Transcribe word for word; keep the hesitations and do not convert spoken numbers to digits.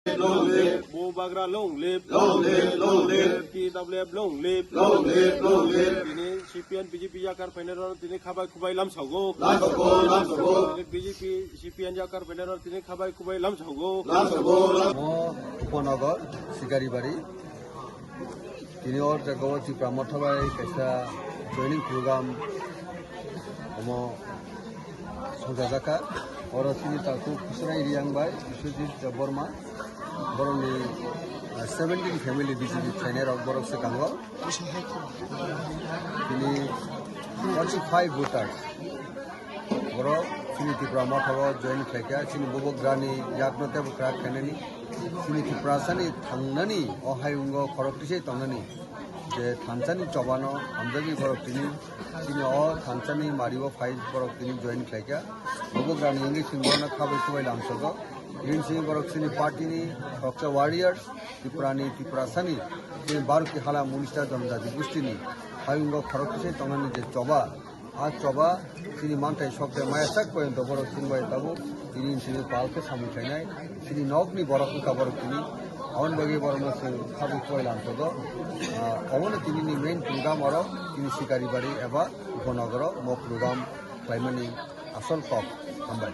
Long live. Bubagra long live. Long live, long live. T W F long live. Long live, long live. Tini C P M B J P yakar phainai rok tini khabai khubai lamsago. Lamsago, lamsago. Tini B J P C P M yakar phainai rok tini khabai khubai lamsago. Lamsago, lam- Mo Upanagar, Sikaribari. Tini or jaga o Tipra Motha bai kaisa joining program omo songjajakha. Oro chini takhuk Khusrai Riyang bai Biswajit Debbarma, borokni, ah, seventeen family B J P phainai rok borok se kango. Tini forty-five voters. Borok chini Tipra Motha o join khlaikha, chini Bubagrani yakno teibo kwrak khainani, chini Tiprasani thangnani o hayungo khorok tisai tongnani je thansani chobano hamjagwi borok tini, chini o thansani mario phai borok tini join khlaikha. Bubagrani wngwi chwng bono khabai khubai lamsogo. Bini simi borok chini party ni roksa warriors, Tripura ni, Tiprasani, chini Bharati hala Munista Jonjati Gustini hayungo khorok tisai tongnani je choba, a choba chini manthai sok tei maya sak poyonto borok chwng bai tabuk tini simi pal khe samung khlainai, chini nokni borok wngkha borok tini, aboni bagwi borokno chwng khabui koi lamsogo. Ah, obono tini ni main program oro tini Sikaribari eba Upanagaro mo program khlaimani asol kok. Hambai.